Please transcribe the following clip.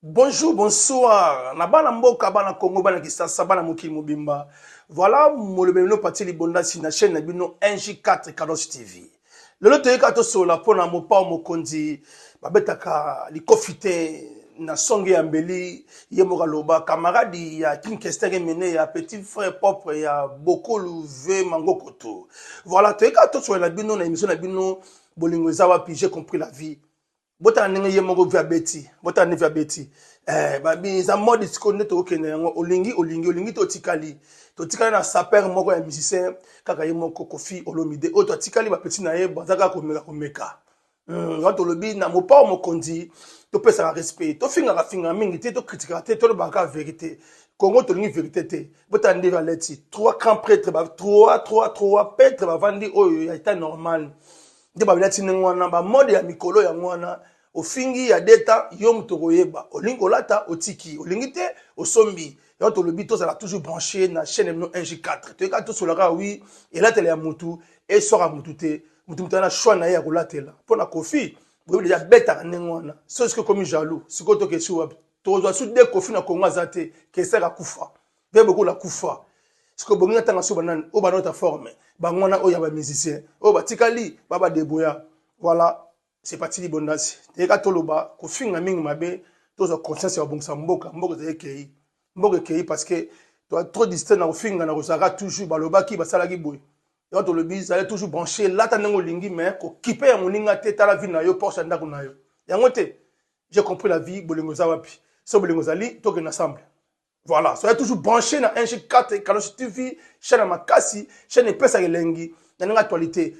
Bonjour, bonsoir. Na bana mboka, bana Congo, bana Kisasa, bana mokili mobimba. Voilà molobeli no Pati Libondasi na chaîne na bino NJ4 Kados TV. Lelo toyeka tosolola mpo na mopao mokonzi babetaka likofi te na songe ya mbeli ye moko aloba camarade ya King Kester Emene ya petit frère propre ya Bokolu V Mangokoto. Voilà toyeka tosolola na bino na émission na bino bolingo eza wapi, j'ai compris la vie. Botala ndenge ye moko vi abeti, botala ndenge vi abeti eh, babi eza mode sikoyo nde tokokende yango. Olingi olingi, olingi te otikali. Totikali na saper moko ya musicien kaka ye moko Koffi Olomide oyo toatikali bapeti na ye baza kaka komeka komeka. Wana tolobi na mopao mokonzi topesaka respect, tofingaka fingaka mingi te, tokritikaka te, tolobaka kaka vérité. Congo tolingi vérité te. Botala ndenge aleti trois grands prêtres, trois trois trois prêtres bavandi oyo ya état normal nde babilati ndenge wana, bamode ya mikolo yango wana. Ofingi ya deta yo moto okoyeba, olingi kolata otiki, olingi te osombi. Yango tolobi tozala toujours branché na chaîne bino 1G4. Toyeka tosolaka wi elatela ya mutu eswaka mutu te, mutu mutu na choix na ye ya kolatela. Mpo na Koffi boyebi deja betaka ndenge wana. So sikoyo ekomi jaloux, sikoyo tokesi wapi? Tokozwa su de Koffi na Kongo aza te, kesaka kufa mpe bokola kufa. Sikoyo bongi natanga so banani oyo banota forme bango wana oyo ya bamusicien oyo batikali babadeboya. Voilà, c'est parti Libondasi. Toyeka toloba kofinga mingi mabe, tozwa conscience ya kobongisa mboka. Mboka ezali ekei, mboka ekei parce que toa trop distrait na kofinga na kozalaka toujours balobaki basalaki boye. Yango tolobi zali toujours branché, lata ndenge olingi mais kokipe ya moninga te. Tala vie na yo, porte ya ndako na yo yango te. J'ai compris la vie, bolingo eza wapi? So bolingo ezali, tokende ensemble. Voilà, soyez toujours branché na 1G4 Kalos TV, chaîne ya makasi, chaîne epesaka elengi na ndenge actualité.